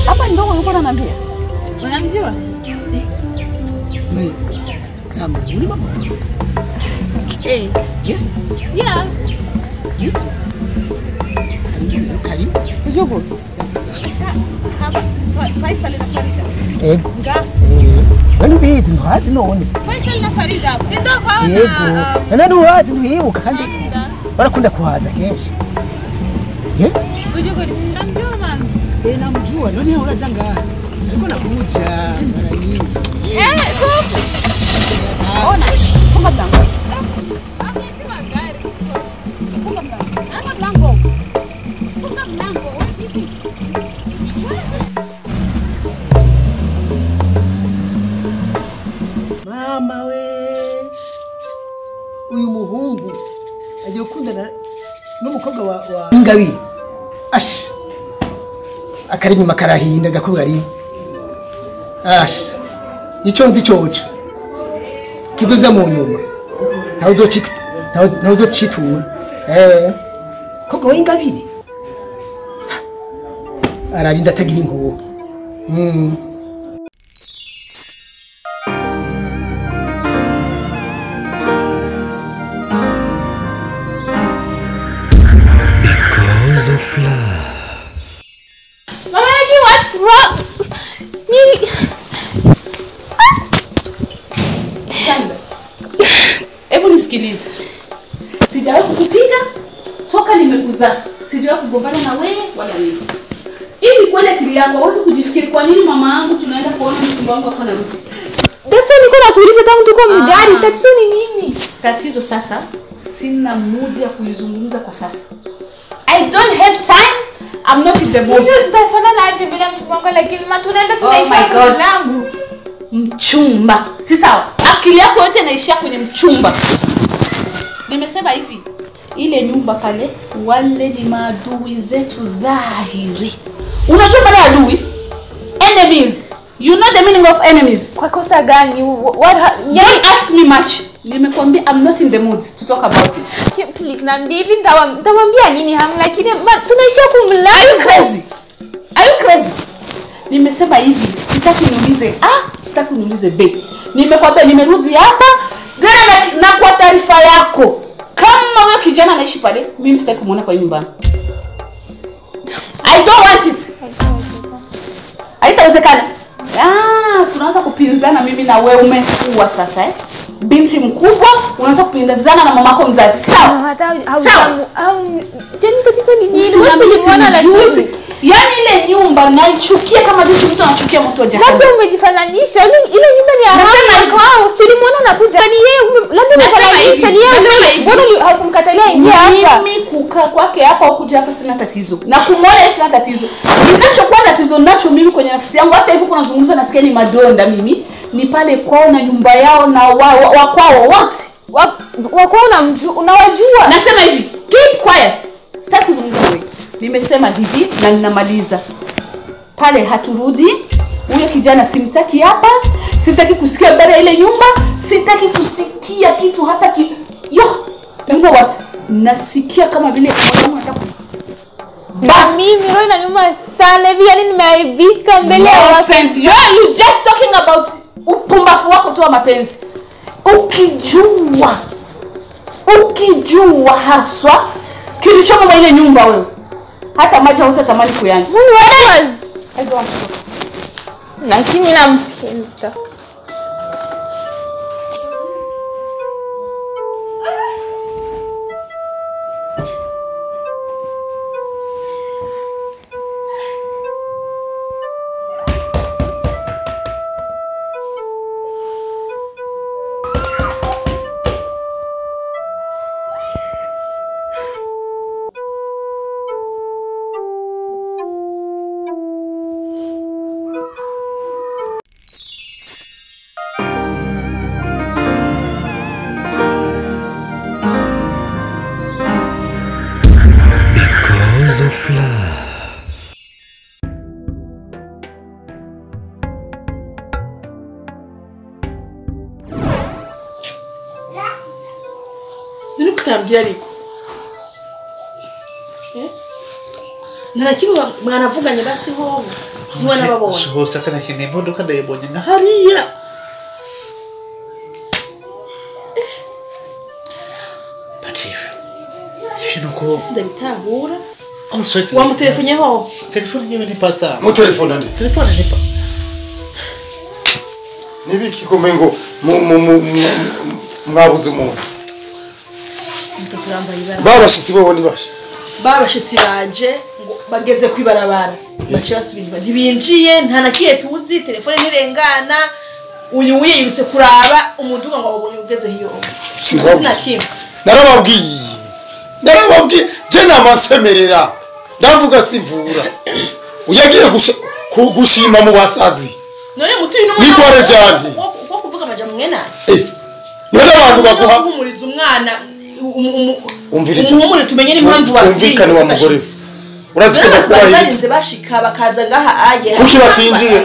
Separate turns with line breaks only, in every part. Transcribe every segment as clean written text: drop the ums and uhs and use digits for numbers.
Hapa ndio ulikuwa unaniambia. Unamjua?
Wewe. Samu, uli mama.
Okay.
Yeah.
Yeah.
You. Karibu, karibu.
Ujugo. Hapa Faisal na Farida.
Ego.
Nga.
Wewe ubizi ntuhazi none.
Faisal na Farida. Si ndio kwa
Yego.
na
None ntuhazi ntuhibuka kandi barakunda kuhaza kenshi. Yeah?
Ujugo namjua mama.
Eh, namjua. None uraza ngaha. Ariko nakuja mara nyingi.
Eh, kuku. Ona, funga mlango. Okay, sima gari. Funga mlango. Funga mlango. Funga mlango. Wewe vipi?
Mama we. Uyu muhungu agiye gukundana n'umukobwa wa Ingabire. Ash. Akari nyuma karahinda gakobwa ari. Ash. Ico nzi coca. Kizoza mu nyuma. Ntawe uzocitura. Eh. Kobwa wa Ingabire. Ararinda atagira inkoho.
Because of love.
Mama, what's wrong?
Sandra. Hebu nisikilize. Sijawahi kukupiga toka nimekuzaa. Sijawahi kugombana na wewe wala mimi. Hivi kweli akili yako hauwezi kujifikiri kwa nini mama yangu tunaenda kuona mchumba wangu afa narudi?
Tatizo niko nakuuliza tangu tuko mgari, tatizo ni nini?
Tatizo sasa sina muda ya kulizungumza kwa sasa. I don't have time. I'm not in the mood.
Nitafanana aje bila mchumba wangu lakini tunaenda tunaisha
Oh my God.
Langu.
Mchumba. Si sawa. Akili yako yote inaishia kwenye mchumba. Nimesema hivi. Ile nyumba pale wale ni maadui zetu dhahiri. Unajua maana adui? Enemies. You know the meaning of enemies.
Kwa kosa gani? What
don't ask me much. Nimekwambia I'm not in the mood to talk about it.
Please naambia hivi nitamwambia nini hamu lakini tunaishia kumlani.
Are you crazy? Are you crazy? Nimesema hivi, sitaki niulize A, sitaki niulize B. Nimekwambia nimerudi hapa tena na kwa taarifa yako. Kama wewe kijana anaishi pale, mimi sitaki kumuona kwa nyumba. I don't want it. Haitawezekana. Ah, tunaanza kupinzana mimi na wewe umekuwa sasa eh. Binti mkubwa unaanza kupinzana na mamako mzazi. Sawa.
Hata
Sawa.
Je, tatizo ni nini? Wewe ulimuona lakini
yaani ile nyumba naichukia kama jinsi mtu anachukia mtu wa jahannam.
Labda umejifananisha. Ile nyumba ni ya hapo kwao. Si ulimuona anakuja. Ni yeye labda umejifananisha ni yeye. Mbona haukumkatalia ingia hapa?
Mimi kukaa kwake hapa au kuja hapa sina tatizo. Na kumuona sina tatizo. Ninachokuwa tatizo nacho mimi kwenye nafsi yangu hata hivi kuna nazungumza nasikia ni madonda mimi. Ni pale kwao na nyumba yao na wa kwao wote.
Wa kwao unawajua.
Nasema hivi, keep quiet. Sitaki kuzungumza wewe. Nimesema hivi na ninamaliza. Pale haturudi. Huyo kijana simtaki hapa. Sitaki kusikia habari ya ile nyumba. Sitaki kusikia kitu hata yo, you know what? Nasikia kama vile mwanangu anataka.
Bas mimi roho inaniuma sana hivi yani nimeaibika mbele ya watu.
Nonsense. You just talking about upumbavu wako tu wa mapenzi. Ukijua haswa kilichomo kwa ile nyumba wewe. Hata maji hutatamani kuyanywa.
Mungu was.
I don't want to talk.
Lakini nampenda.
Because of love.
Nilikuambia ariko. Eh? Narakimwe mwanavuganye basi hoho. Ntiwanababonye.
Sohose atanakimwe imodoka ndayibonye nka hariya. But if you know ko
Sindabitahura.
Oh, sorry.
Wamutelefonye ho?
Telefone yiwe ntipasa.
Mutelefone nde?
Telefone ntipa.
Nibiki kumengo mwabuze umuntu. Babashitsi bo ni bashe.
Babashitsi baje ngo bageze kwibarabara. Bace basubira ntibinjiye nta nakiye tuzi telefone ntirengana uyu wiyirutse kuraba umuduga ngo abonye ugeze hiyo. Sinakimwe.
Narababwiye. Narababwiye je namasemerera. Ndavuga simvura. Uyagiye gushima mu basazi.
None mutuyi n'umwana.
Nikore cyane.
Ko kuvuga amajambo mwena.
None abantu baguha
guhumuriza umwana
umvira
umuhumure tumenye n'impamvu
basubiye. Wa mugore. Urazi ko bakubahiriza
bashika bakaza ngaha aye.
Kuki batinjiye?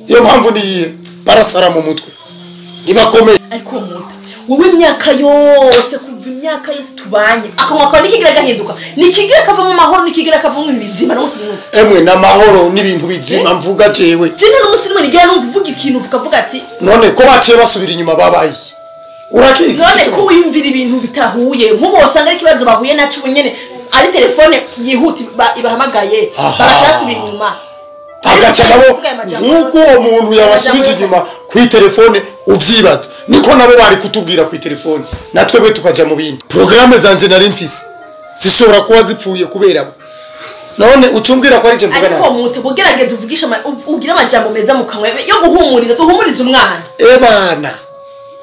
Iyo mpamvu ni barasara mu mutwe. Nibakomeye.
Ariko muta wowe imyaka yose kuva imyaka yose tubanye akanwa kawe nikigira gahinduka nikigira kava mu mahoro nikigira kava mu bizima no musinumva.
Emwe na mahoro n'ibintu bizima mvuga jewe.
Jina no musinumva nigira numva uvuga ikintu ukavuga ati
none ko baciye basubira inyuma babaye. Urakizi
none ko wiyumvira ibintu bitahuye nkubo wasanga ari kibazo bahuye nacu bunyene ari telefone yihuta ibahamagaye barashasubira inyuma.
Agaca nabo nkuko uwo muntu yabasubije inyuma ku telefone uvyibaza niko nabo bari kutubwira ku telefone natwe tukaja mu bindi. Programme zanje nari mfise zishobora kuba zipfuye kubera bo. None ucumbwira ko ari je mvuga nawe.
Ariko mute bugerageza uvugisha ugira amajambo meza mu kanwa yo guhumuriza duhumuriza umwana.
Ebana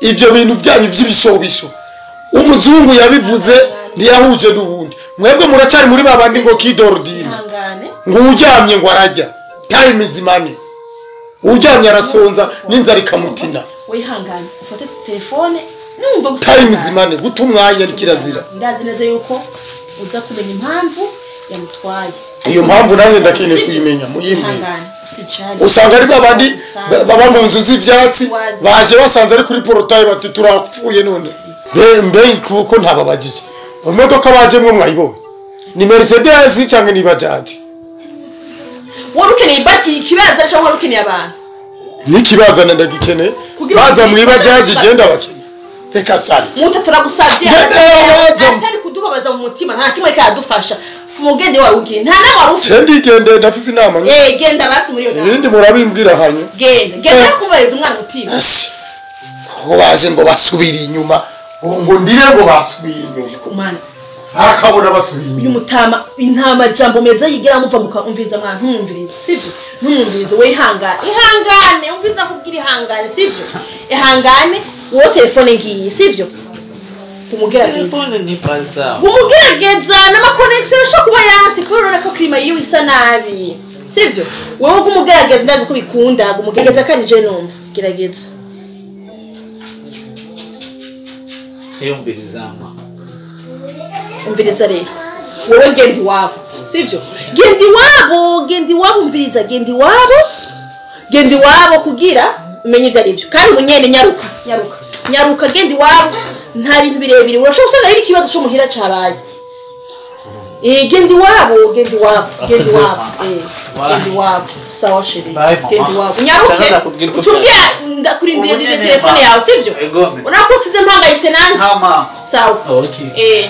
ivyo bintu byanyu vy'ibishobisho umuzungu yabivuze ntiyahuje n'ubundi. Mwebwe muracari muri babandi ngo kidordine ngo uryamye ngo arajya. Time is money. Uryamye arasonza n'inzara ikamutina.
Wihangane ufate telefone numva gusa.
Time is money gutumwanya kirazira.
Ndazi neza yuko uza kumenya impamvu yamutwaye.
Iyo mpamvu nanjye ndakeneye kuyimenya muyimbi. Usanga ari babandi baba mu nzu z'ivyatsi baje basanze ari kuri portail bati turapfuye none. Mbe kuko ntababajije. Imodoka baje mwe mwayibonye. Ni Mercedes cyangwa ni Bajaj?
Warukeneye ikibaza cyangwa warukeneye abantu?
Nikibaza ndagikene. Baza muri Bajaj genda bakene. Reka sari.
Muta turagusavye. Atari kudubabaza mu mutima nta kimwe kadufasha. Fumugende wawe ugiye. Nta nama warufi.
Ndigende ndafise inama.
Genda basi muri yo nama.
Ibindi murabimbwira hanyu.
Genda. Genda kubariza umwana mutima.
Ko baje ngo basubira inyuma. Ngo ndire ngo basubira inyuma.
Kumana.
Akabona basubiye
uyu mutama intama jambo meza yigira muva mukamviriza mwana ntumvirize sivyo ntumvirize we ihangane ihangane umviza kubwira ihangane sivyo ihangane wowe telefone ngiye sivyo umugerageza
telefone ni paza
umugerageza n'ama connection ashobora kuba yanse kubera ko klima yiwe isa nabi sivyo wewe umugerageza ndazi ko bikunda umugerageza kandi je numva gerageza
yumviriza mwa
umviriza rero wowe genda iwabo sivyo genda iwabo umviriza genda iwabo kugira umenye ibyo aribyo kandi ubunyene nyaruka nyaruka genda iwabo nta bintu birebire urashobora usanga ari ikibazo cyo muhira cabaye genda iwabo genda iwabo sawa chérie genda iwabo nyaruke ucumbwira ndakurindiriye ndije telefone yawe sivyo unakusize mpangayitse nanje sawa okay.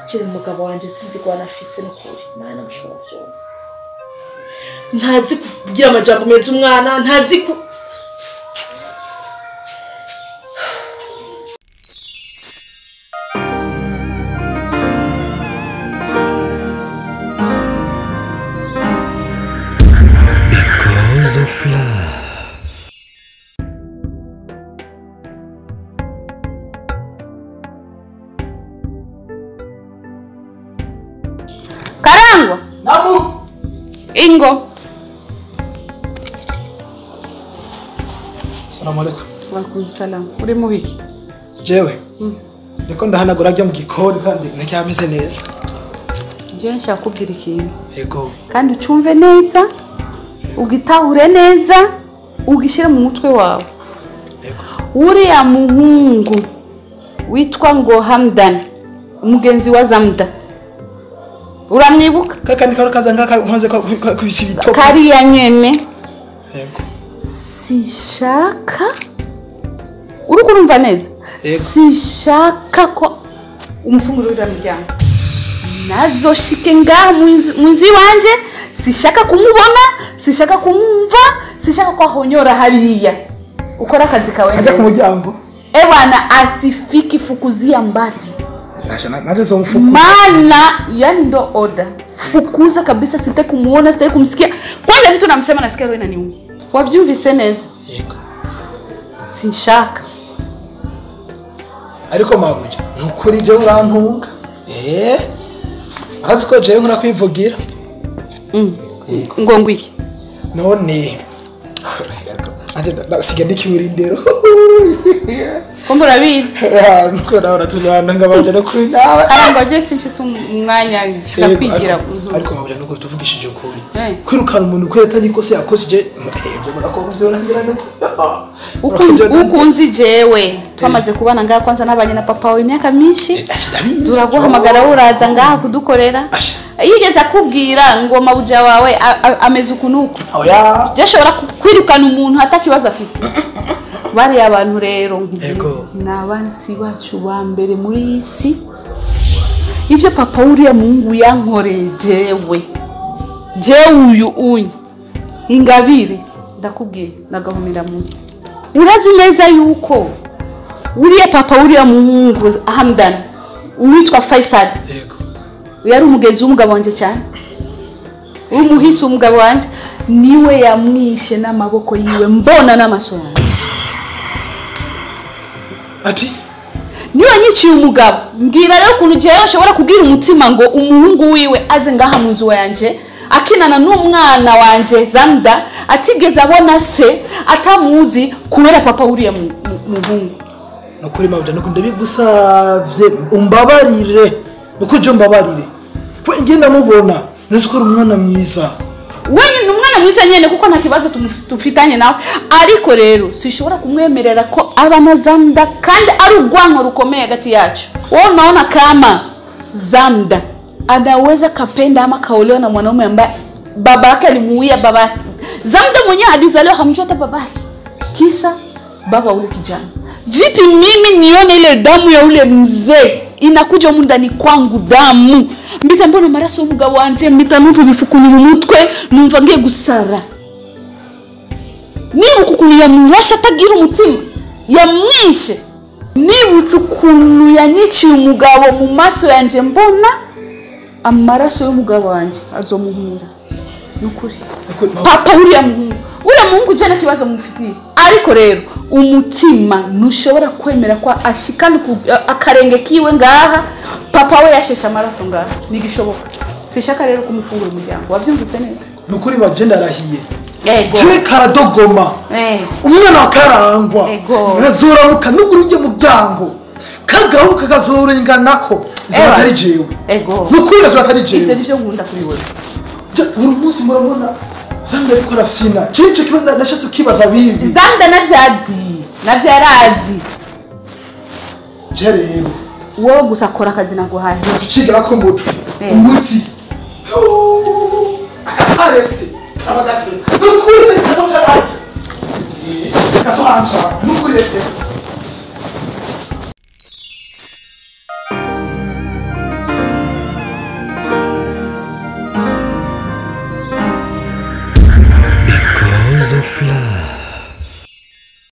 Chiri mugabo wanje sinzi ko anafise n'ukuri mana mushobora byose ntazi kugira amajambo meza umwana ntazi ku
Because of love.
Karangwa.
Namu.
Ingo.
Salamu alaikum.
Wa alaikum salam. Uri mubiki?
Jewe. Ndiko ndahanagura byo mu gikoni kandi ntacyameze neza.
Je nshaka kubwira ikintu.
Yego.
Kandi ucumve neza, ugitahure neza, ugishyire mu mutwe wawe.
Yego.
Uriya muhungu witwa ngo Hamdan, umugenzi wa Zamda.
Uramwibuka?
Kaka ni kaza ngaka nkoze kubishibitoka.
Kariya nyene.
Yego.
Sishaka. Uri kurumva neza? Sishaka ko umfungura uriya muryango. Nazoshike ngaha mu nzu iwanje, sishaka kumubona, sishaka kumwumva, sishaka ko ahonyora hariya. Ukora akazi kawe neza.
Ajya ku muryango.
Ewana asifiki fukuzia mbali. Maana yani ndo order. Fukuza kabisa, sitaki kumuona, sitaki kumsikia. Kwanza vitu namsema nasikia roho inaniuma. Wabyumvise neza?
Yego.
Sinshaka.
Ariko mabuja, nukuri je urantunga. Arazi ko jewe nkora kwivugira.
Ngo ngwiki.
None. Anje nasiga ndikiurindero.
Kumbe urabizi.
Nuko nawe uratujyana ngabanje no kuri nawe.
Arangwa je simfise umwanya nshaka kwigira.
Ariko mabuja nuko tuvugishije ukuri. Kwirukana umuntu kwera atari yakose je mbona ko byo nuko.
Ukunzi jewe twamaze kubana ngaha kwanza nabanye na papa wawe imyaka myinshi. Turaguhamagara uraza ngaha kudukorera. Yigeze akubwira ngo mabuja wawe ameze ukunuko.
Oya.
Je shobora kwirukana umuntu atakibazo afise. Bari abantu rero nabansi bacu ba mbere muri isi. Ivyo papa uriya Mungu yankoreye jewe. Jewe uyu unyu ingabire ndakubwiye nagahumira mu. Urazi neza yuko uriya papa uriya Mungu Hamdan uwitwa Faisal.
Yego.
Yari umugenzi w'umugabo wanje cyane. Umuhisi umugabo wanje niwe yamwishe n'amaboko yiwe mbona n'amaso yanjye.
Ati
niwe nyiciye umugabo mbwira rero ukuntu jewe ashobora kubwira umutima ngo umuhungu wiwe aze ngaha mu nzu yanje akinana n'umwana wanje Zamda atigeze abona se atamuzi kubera papa uriya muhungu.
Nukuri mabuja nuko ndabigusavye umbabarire nuko je mbabarire ko ingenda mubona nzi ko umwana mwiza.
Wewe ni umwana mwiza nyene kuko nta kibazo tufitanye nawe, ariko rero sishobora kumwemerera ko aba na Zamda kandi ari urwanko rukomeye hagati yacu. Wewe unaona kama Zamda anaweza kapenda ama kaolewa na mwanaume ambaye baba yake alimuia baba. Zamda mwenyewe alizaliwa hamjua hata baba. Kisa baba ule kijana. Vipi mimi nione ile damu ya ule mzee inakuja humu ndani kwangu damu. Mbita mbona maraso umugabo wanje mbita numva ibifukuni mu mutwe numva ngiye gusara. Niba ukuntu yamurasha atagira umutima yamwishe. Nibutse ukuntu yanyiciye umugabo mu maso yanje mbona amaraso y'umugabo wanje azomuhumira. Nukuri. Papa uriya muhungu. Uriya muhungu je n'ikibazo mufitiye. Ariko rero umutima ntushobora kwemera ko ashikana akarenge kiwe ngaha papa we yashesha amaraso ngaha nigishoboka. Sishaka rero kumufungura umuryango. Wavyumvise neza?
Nukuri bagenda arahiye.
Yego.
Cyo karadogoma. Umwana wa Karangwa. Nazuramuka nuguruje muryango. Kagaruka kazorenganako zibatari jewe.
Ego.
Nukuri zibatari jewe.
Ivyo nivyo nkunda kuri wewe.
Buri munsi murabona Zamda ariko arafyina. Cinco kibazo nashatse kibaza bibi.
Zamda navyazi. Navyarazi.
Je rero.
Wowe gusa kora akazi naguhaye.
Cigira ko mutwe. Umuti. Akarese. Abagase. Nukuri kazoja. Kazoanja. Nukuri.